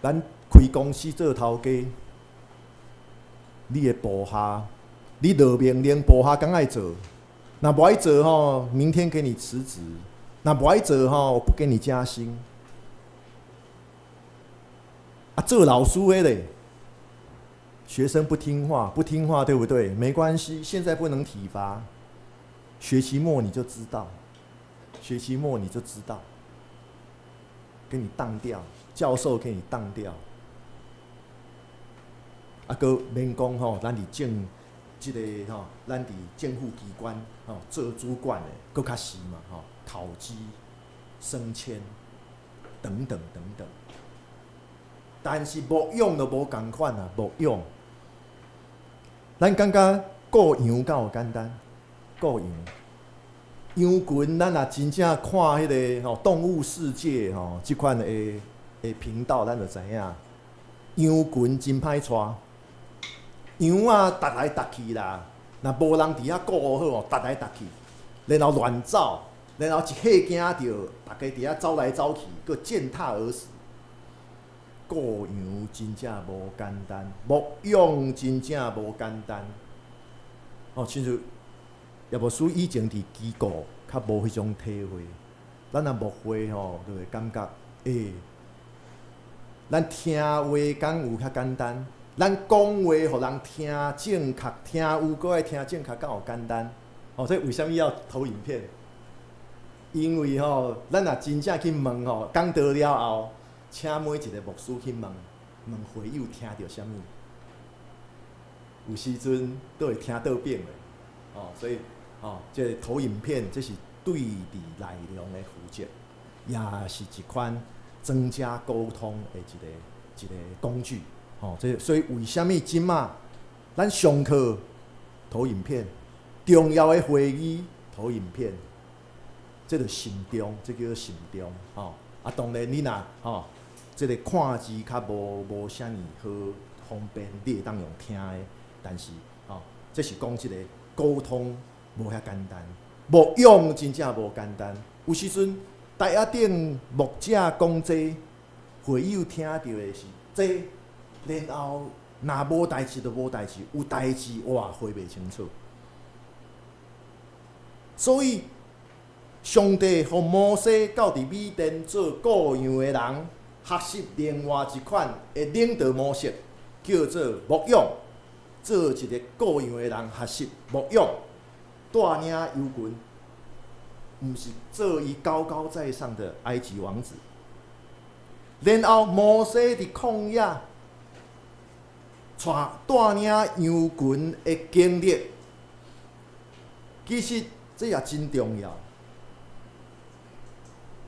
S3: 咱開公司做頭家，你的部下，你落命令部下敢愛做？若無愛做吼，明天給你辭職；若無愛做吼，我不給你加薪。啊，做老師的咧，學生不聽話，不聽話，對不對？沒關係，現在不能體罰，學期末你就知道，學期末你就知道，給你當掉，教授給你當掉。啊，閣免講吼，咱佇政這个吼，咱佇政府機關吼做主管的，閣較是嘛吼，考績、升遷等等等等。但是牧養就無仝款啊，牧養。咱感覺顧羊敢有簡單？顧羊，羊群咱若真正看彼个吼動物世界吼，這款的頻道，咱就知影，羊群真歹帶。羊仔踏來踏去啦，若無人佇遐顧好哦，踏來踏去，然後亂走，然後一嚇驚著，逐家佇遐走來走去，閣踐踏而死。顧羊真正無簡單，牧養真正無簡單。哦，親像葉牧師以前佇機構較無彼種體會，咱若牧會吼，就會感覺，欸，咱聽話敢有較簡單？咱講話予人聽正確，聽有閣愛聽正確，敢有簡單？哦，所以為啥物要投影片？因為吼，咱若真正去問吼，講道了後，請每一個牧師去問，問會友聽著啥物？有時陣都會聽倒反的，哦，所以哦，這個投影片這是對佇內容的負責，也是一款增加溝通的一個工具。哦，這所以為啥物這馬咱上課投影片，重要的會議投影片，這就慎重，這叫做慎重。吼，啊，當然你若吼，這個看字較無啥爾好方便，你會當用聽的，但是吼，這是講這個溝通無遐簡單，牧養真正無簡單。有時陣台仔頂牧者講這，會友聽著的是這。然後，若無代誌就無代誌，有代誌哇，回袂清楚。所以，上帝予摩西到佇米甸做顧羊的人，學習另外一款的領導模式，叫做牧養。做一个顧羊的人，學習牧養，帶領羊群，毋是做伊高高在上的埃及王子。然後，摩西佇曠野帶領羊群的經歷，其實這也真重要。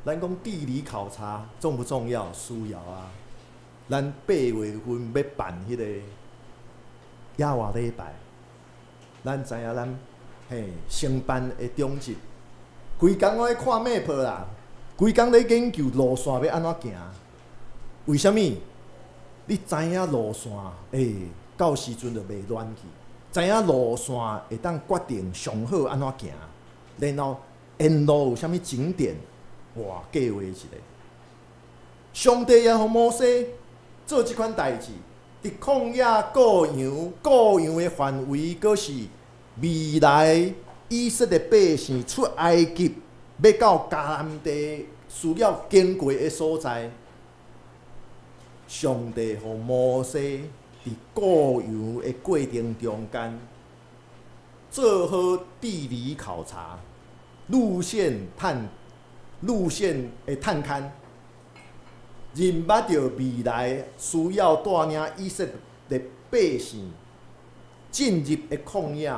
S3: 咱講地理考察重不重要？需要啊。咱8月份欲辦彼个野外禮拜，咱知影咱嘿承辦的長執，規工攏咧看 map 啦，規工咧研究路線欲按怎行。為啥物？你知影路線，欸，到時陣就袂亂去。知影路線會當決定上好按怎行，然後沿路有啥物景點，哇，計劃一下。上帝也予摩西做這款代誌，佇曠野顧羊，顧羊的範圍，閣是未來以色列百姓出埃及，欲到迦南地需要經過的所在。上帝予摩西佇顧羊的過程中間，做好地理考察、路線的探勘，認捌著未來需要帶領以色列百姓進入的曠野，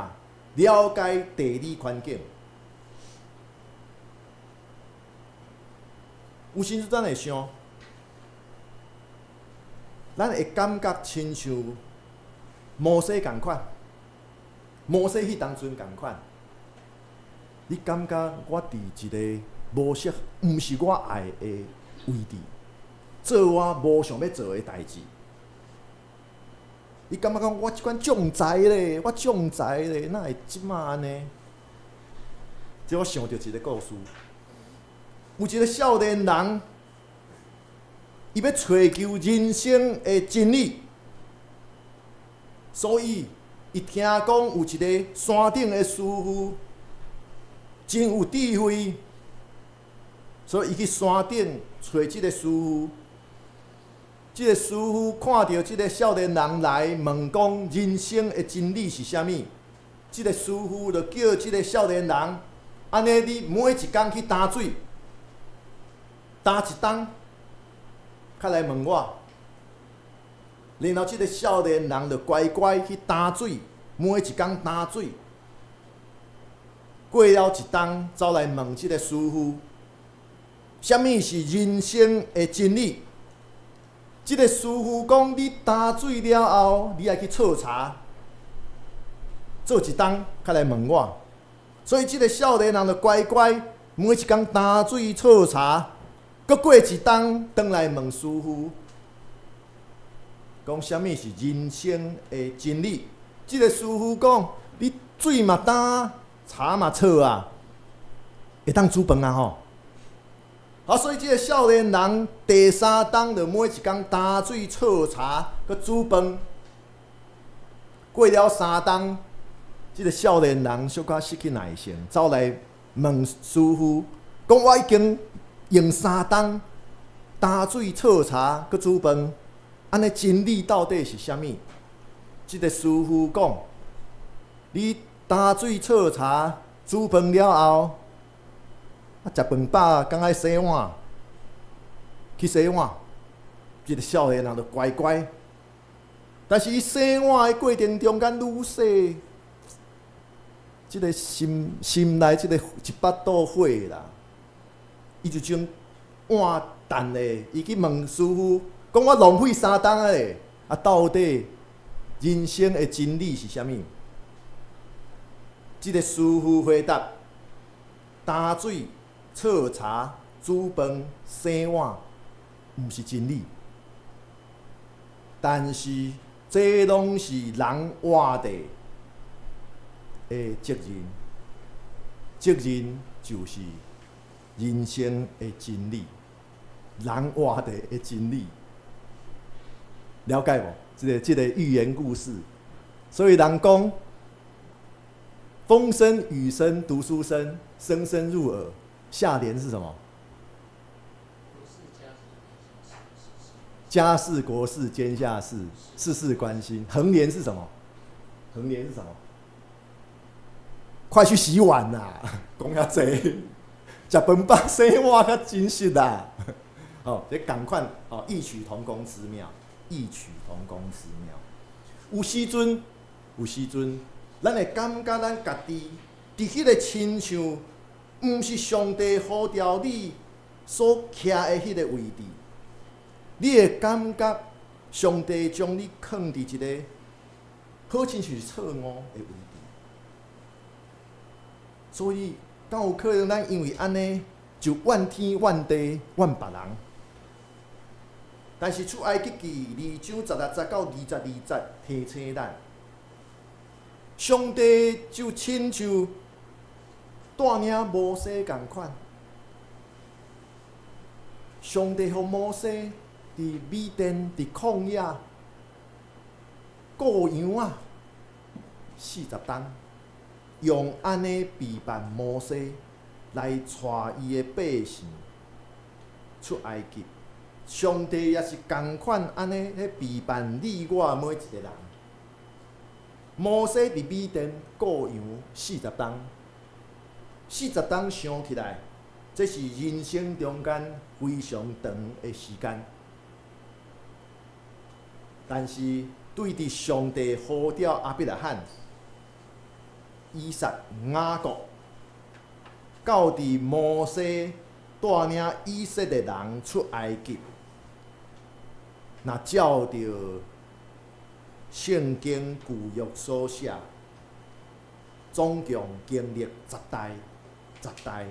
S3: 了解地理環境。有時陣咱會想，咱會感覺親像摩西仝款，摩西彼當陣仝款。你感覺我佇一个無適，毋是我愛的位置，做我無想欲做的代誌。你感覺講我這款將才咧，我將才咧，哪會這馬按呢？這我想著一个故事，有一个少年人，伊欲揣求人生的真理，所以伊聽講有一个山頂的師傅真有智慧，所以伊去山頂揣這个師傅。這个師傅看著這个少年人來問講人生的真理是啥物，這个師傅就叫這个少年人，按呢你每一工去擔水，擔一冬，較來問我。然後這个少年人就乖乖去擔水，每一工擔水。過了一冬，走來問這个師傅，啥物是人生的真理？這个師傅講，你擔水了後，你愛去剉柴，做一冬，較來問我。所以這个少年人就乖乖，每一工擔水剉柴，閣過一冬，轉來問師傅，講啥物是人生的真理？這个師傅講，你水嘛擔，柴嘛剉啊，會當煮飯啊吼。好，所以這个少年人第三冬就每一工擔水剉柴，閣煮飯。過了三冬，這个少年人小可失去耐性，走來問師傅，講我已經用三冬擔水剉柴，閣煮飯，按呢真理到底是啥物？這个師傅講，你擔水剉柴、煮飯了後，啊，食飯飽，敢愛洗碗，去洗碗。這个少年人就乖乖，但是伊洗碗的過程中間愈洗，這个心心內這个一腹肚火啦，伊就將碗擲咧，伊去問師傅，講我浪費三冬啊咧，啊，到底人生的真理是啥物？這个師傅回答：擔水、剉柴、煮飯、洗碗，毋是真理。但是這攏是人活著的責任，責任就是人生的真理，人活著的真理，了解無？這个寓言故事，所以人講風聲、雨聲、讀書聲，聲聲入耳。下聯是什麼？家事國事天下事，事事關心。橫聯是什麼？橫聯是什麼？快去洗碗啦！講遐濟，食飯飽洗碗較真實啦。哦，這仝款哦，異曲同工之妙，異曲同工之妙。有時陣，有時陣，咱會感覺咱家己佇彼个親像，毋是上帝呼召你所徛的彼个位置，你會感覺上帝將你囥佇一个好親像是錯誤的位置。所以，敢有可能咱因為按呢，就怨天怨地怨別人？但是出埃及記二章十六節到22節提醒咱，上帝就親像帶領摩西仝款，上帝予摩西佇米甸佇曠野顧羊仔40冬，用按呢備辦摩西來帶伊的百姓出埃及。上帝也是仝款按呢咧備辦你我每一个人。摩西佇米甸顧羊四十冬，四十冬想起來，這是人生中間非常長的時間。但是對佇上帝呼召亞伯拉罕、以撒、雅各，到佇摩西帶領以色列人出埃及，若照著聖經舊約所寫，總共經歷十代，十代。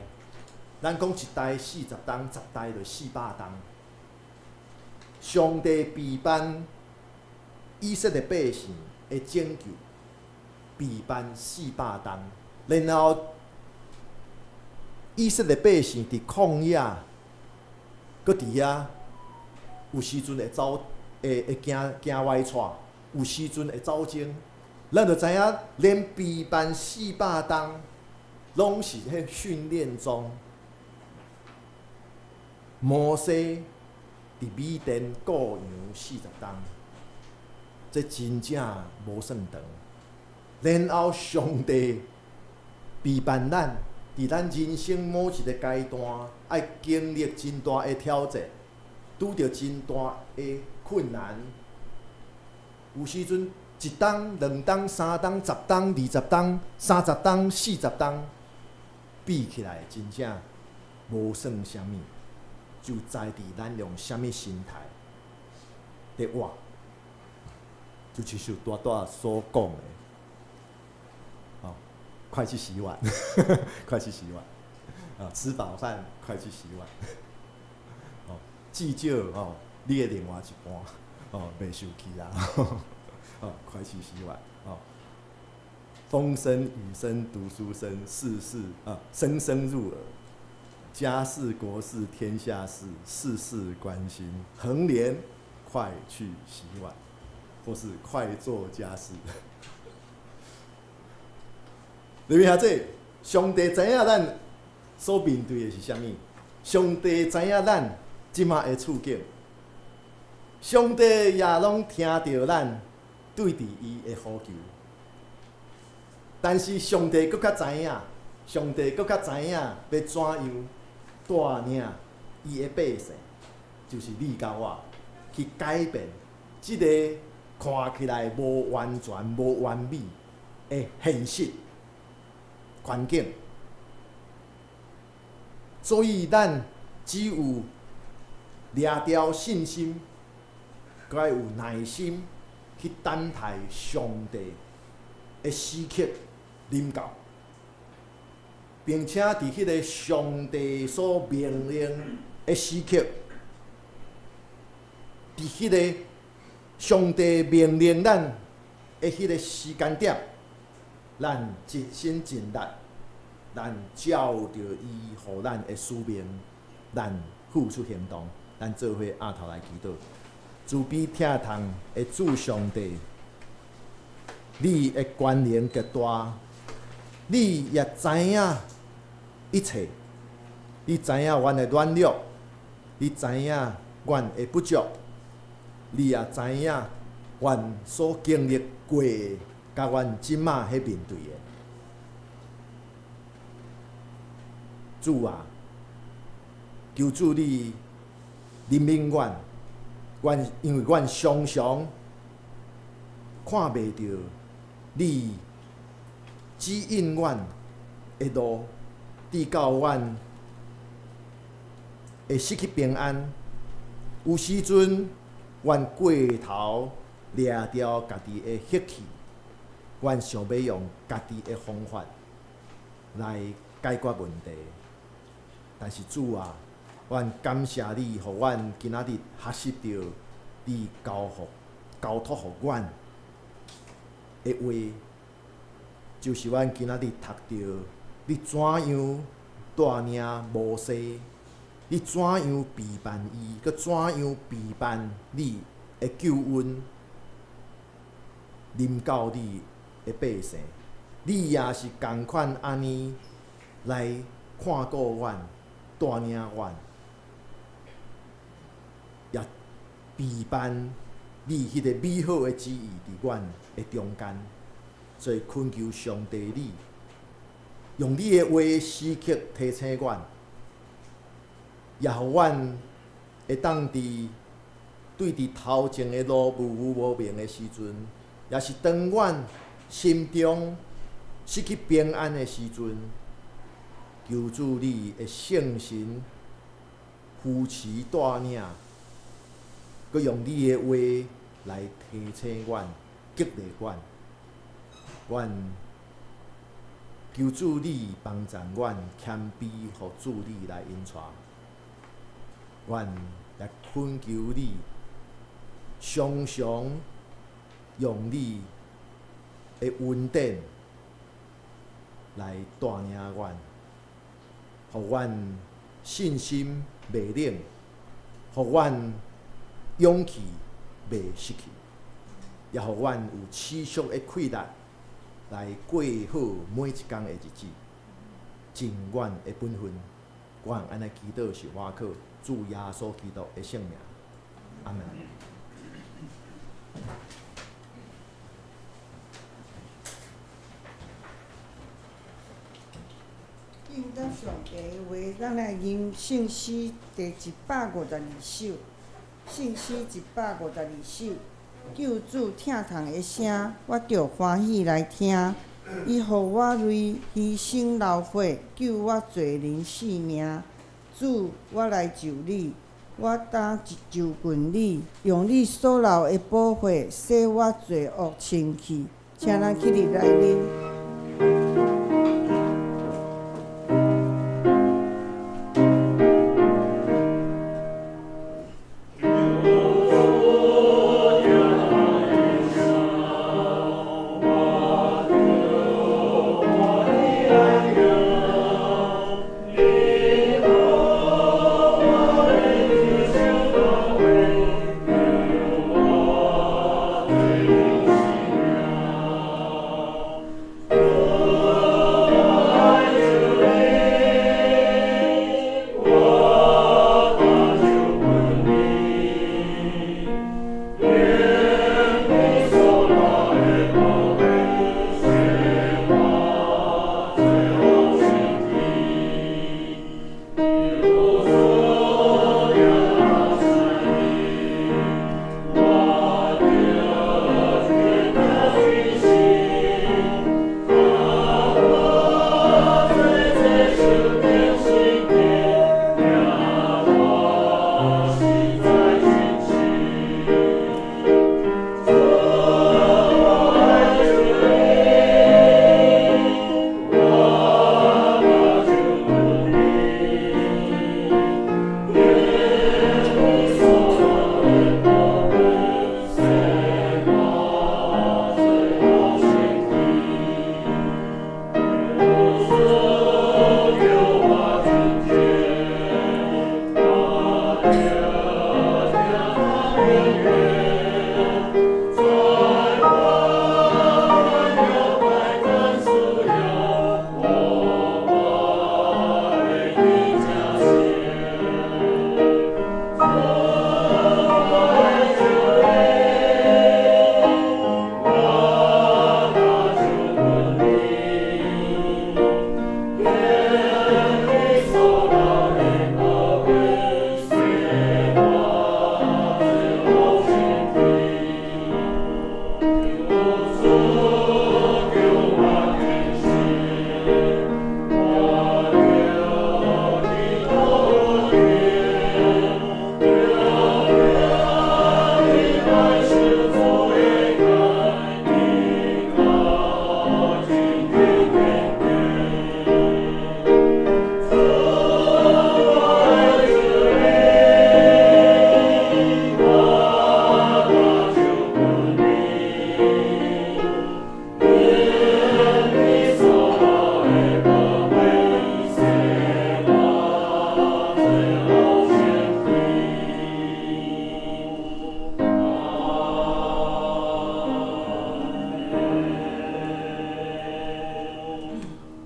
S3: 咱講一代四十冬，十代就400冬。上帝備辦以色列百姓的拯救，備辦四百冬，然後以色列百姓佇曠野，閣佇遐，有時陣會走，會會行行歪岔，有時陣會走精。咱就知影，連備辦四百冬，攏是彼訓練中。摩西佇米甸顧羊四十冬，這真正無算長。然後上帝陪伴咱，佇咱人生某一个階段，愛經歷真大的挑戰，拄著真大的困難。有時陣一冬、兩冬、三冬、十冬、20冬、30冬、40冬，比起來真正無算啥物，就在佇咱用啥物心態佇活，就親像拄拄所講的，哦，快去洗碗，快去洗碗，啊，吃飽飯快去洗碗，哦，至少哦，你的另外一半哦，袂生氣啦，哦，快去洗碗，哦，風聲雨聲讀書聲，事事啊，聲聲入耳，家事國事天下事，事事關心。橫聯，快去洗碗，或是快做家事。你明這上帝知影咱所面對的是啥物？上帝知影咱這馬的處境，上帝也攏聽著咱對佇伊的呼求。但是上帝閣較知影，上帝閣較知影欲怎樣帶領伊的百姓，就是你佮我去改變這个看起來無完全、無完美的現實環境。所以咱只有掠牢信心，閣愛有耐心去等待上帝的時刻臨到，並且佇彼个上帝所命令的時刻，佇彼个上帝命令咱的彼个時間點，咱盡心盡力，咱照著伊予咱的使命，咱付出行動，咱做伙徛頭來祈禱。慈悲疼痛的主上帝，你的權能極大，你也知影一切，你知影阮的軟弱，你知影阮的不足，你也知影阮所經歷過的，佮阮這馬彼面對的。主啊，求主你憐憫阮，阮因為阮常常看袂著你指引阮的路，直到阮會失去平安。有時陣，阮過頭掠牢家己的血氣，阮想欲用家己的方法來解決問題。但是主啊，阮感謝你，予阮今仔日學習著你交託予阮的話，就是阮今仔日讀著你怎樣帶領摩西，你怎樣陪伴伊，閣怎樣陪伴你的救恩臨到你的百姓，你也是仝款按呢來看顧阮，帶領阮，也陪伴你彼个美好的旨意佇阮的中間。所以懇求上帝你，用你的話時刻提醒阮，也予阮會當佇對佇頭前的路模糊無明的時陣，也是當阮心中失去平安的時陣，求主你的聖神扶持帶領，閣用你的話來提醒阮、激勵阮。阮求主你幫助阮謙卑，予主你來引帶。阮也懇求你，常常用你的恩典來帶領阮，予阮信心袂冷，予阮勇氣袂失去，也予阮有持續的氣力來過好每一工的日子，盡阮的本分。阮按呢祈禱是倚靠主耶穌基督的聖名，阿門。
S1: 應答上帝的話，咱來吟聖詩第152首。聖詩152首，救主疼痛的聲，我著歡喜來聽。伊予我淚犧牲流血，救我罪人性命。主，我來就你，我當就近你，用你所流的寶血洗我罪惡清去。請咱起立來啉。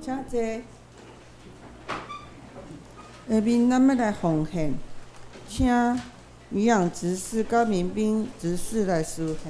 S1: 請坐。下面咱欲來奉獻，請漁養執事佮民兵執事來司獻。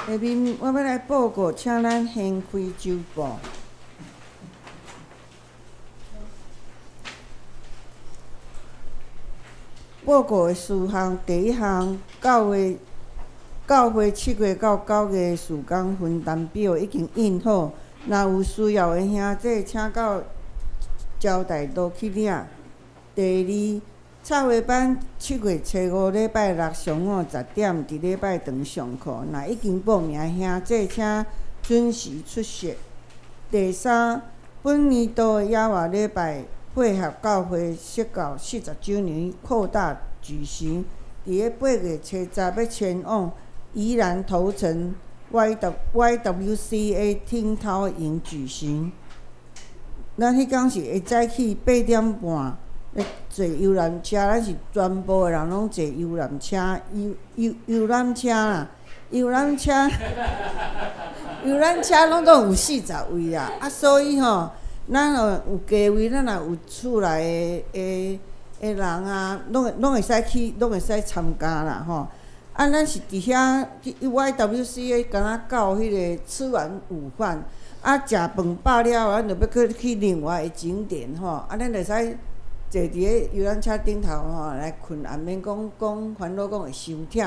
S1: 下面我欲來報告，請咱掀開周報。報告的事項，第一項，教會教會7月到9月事工分擔表已經印好，若有需要的兄弟，請到招待所去領。第二，插畫班7月初5禮拜六上午10點佇禮拜堂上課，若已經報名的兄弟，請準時出席。第三，本年度的野外禮拜配合教會釋教40週年擴大舉行，佇咧8月初10欲前往宜蘭頭城 YWCA 聽濤營舉行。咱彼工是會早起8點半。咧坐遊覽車，咱是全部的人攏坐遊覽車，遊遊遊覽車啦，遊覽車，遊覽車攏總有40位啦，啊，所以吼，咱吼有加位，咱若有厝內的的的人啊，攏會使去，攏會使參加啦吼。啊，咱是佇遐 YWCA 敢若到彼个吃完午飯，啊，食飯飽了後，咱就欲閣去另外的景點吼，啊，咱會使坐佇咧遊覽車頂頭吼來睏，也免講講煩惱講會傷忝。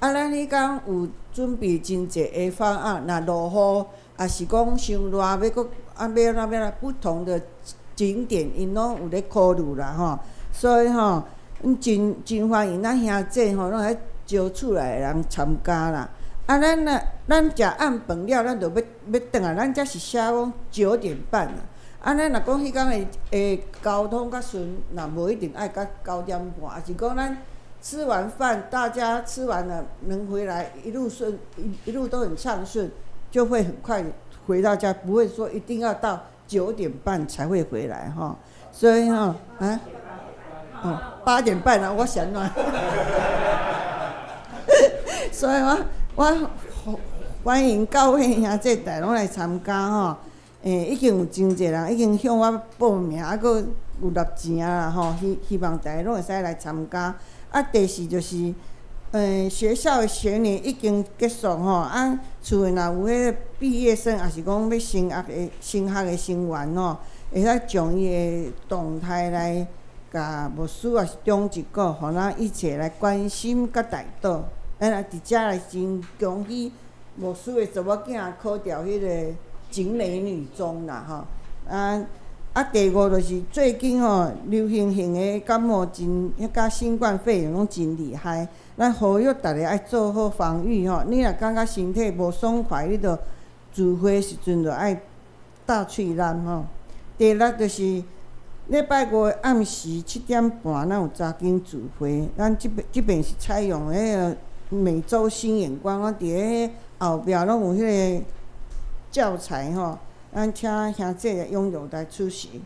S1: 啊，咱彼工有準備真濟的方案，若落雨，抑是講傷熱，欲閣啊欲按怎欲按怎，不同的景點，𪜶攏有咧考慮啦吼。所以吼，阮真真歡迎咱兄弟吼，攏會招厝內的人參加啦。啊，咱若咱食暗飯了，咱就欲欲轉來，咱遮是寫講9點半啦。啊，咱若講彼工的的交通較順，若無一定愛到9點半，抑是講咱吃完飯，大家吃完了能回來，一路順，一路都很暢順，就會很快回到家，不會說一定要到9點半才會回來吼。所以吼，啊，哦，8點半啦，我想亂。所以我我歡迎教會兄弟大攏來參加吼。欸，已經有真濟人已經向我報名，啊，閣有納錢啊啦吼，希希望大家攏會使來參加。啊，第四就是，欸，學校的學年已經結束吼，啊，厝內若有彼個畢業生，抑是講欲升學的升學的生源吼，會使將伊的動態來共牧師抑是長執講，予咱一齊來關心佮代禱。咱也佇遮來真恭喜牧師的查某囝考著彼個景美女中啦吼，啊啊！第五就是最近吼流行性的感冒真，彼佮新冠肺炎攏真厲害。咱呼籲逐个愛做好防禦吼。你若感覺身體無爽快，你就聚會時陣就愛罩喙罨吼。第六就是禮拜五的暗時7點半，咱有查經聚會。咱這邊這邊是採用彼个每週新眼光，咱佇咧後壁攏有彼個教材吼，咱請兄弟踴躍來出席。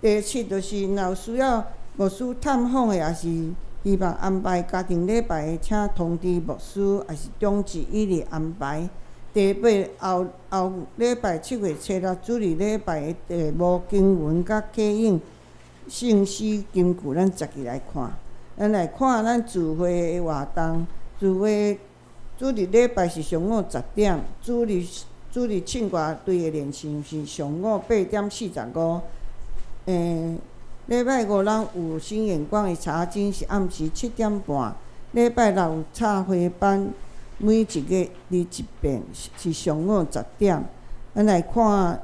S1: 第七就是，若有需要牧師探訪的，抑是希望安排家庭禮拜的，請通知牧師，抑是長執以利安排。第八，後後禮拜7月初6主日禮拜的題目經文佮啟應聖詩金句，咱逐日來看。咱來看咱聚會的活動，聚會主日禮拜是上午10點，主日主日唱歌隊的練習是上午8點45。欸，禮拜五咱有新眼光的查經是暗時7點半。禮拜六有插花班，每一月二一遍是上午10點。咱來看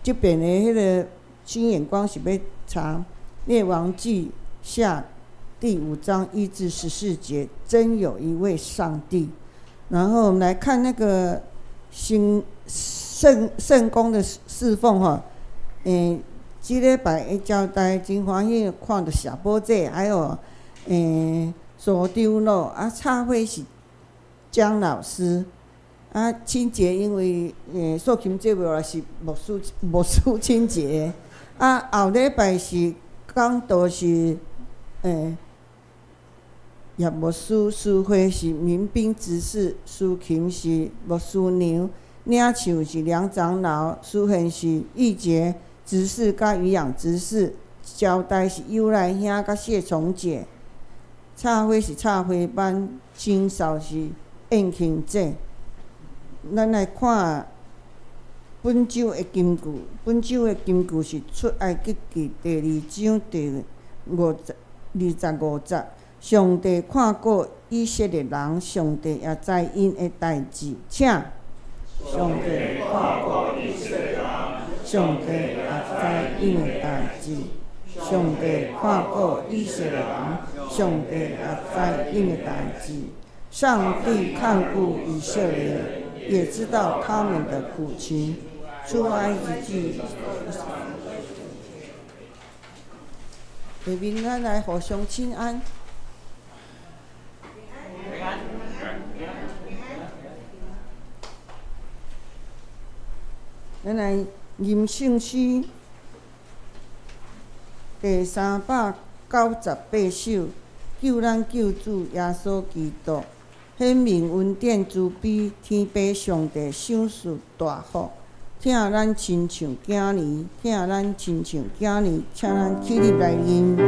S1: 這遍的彼个新眼光是欲查《列王紀下》第5章1至14節，真有一位上帝。然後我們來看那個新聖聖工的侍奉吼，欸，這禮拜的招待真歡喜看著謝寶姐，還有欸蘇長老啊，插花是江老師，啊清潔因為欸素琴姐無來是牧師牧師清潔，啊後禮拜是講道是欸葉牧師，司會是民兵執事，司琴是牧師娘，領唱是梁長老，司獻是義傑執事佮漁養執事，招待是尤來兄佮謝崇姐，插花是插花班，清掃是燕慶姐。咱來看本周的金句，本周的金句是出埃及記第二章第五十25節。上帝看顧以色列人，上帝也知𪜶的代誌。請。上帝看顧以色列人，上帝也知𪜶的代誌。上帝看顧以色列人，上帝也知𪜶的代誌。上帝看顧以色列，也知道他們的苦情。出埃及記。下面咱來互相請安。咱來吟聖詩第398首，救咱救主耶穌基督，顯明恩典慈悲，天父上帝賞賜大福，疼咱親像囝兒，疼咱親像囝兒，請咱起立來吟。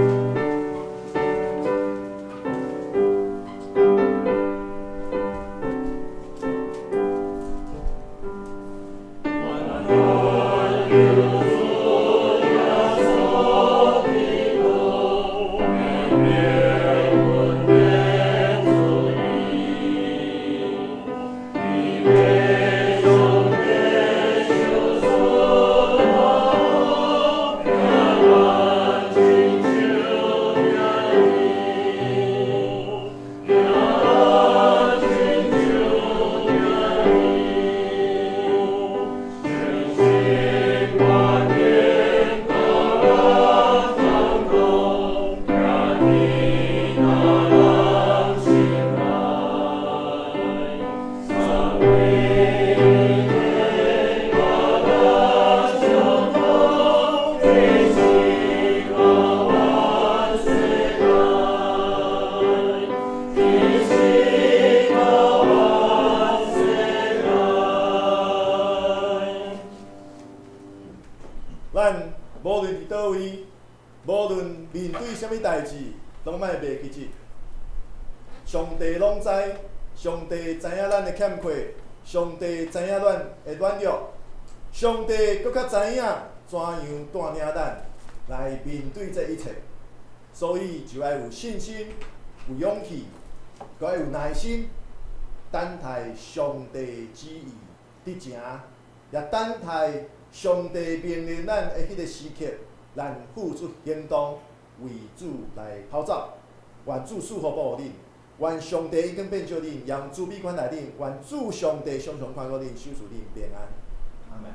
S3: 咱無論佇佗位，無論面對啥物代誌，攏莫袂記得。上帝攏知，上帝知影咱的欠缺，上帝知影咱的軟弱，上帝閣較知影怎樣帶領咱來面對這一切。所以就愛有信心、有勇氣，閣愛有耐心，等待上帝旨意佇成，也等待上帝命令咱的彼個時刻，咱付出行動，為主來跑走。願主賜福保護恁，願上帝永遠變照恁，用慈悲款待恁，願主上帝常常看顧恁，守賜恁平安。
S2: 阿門。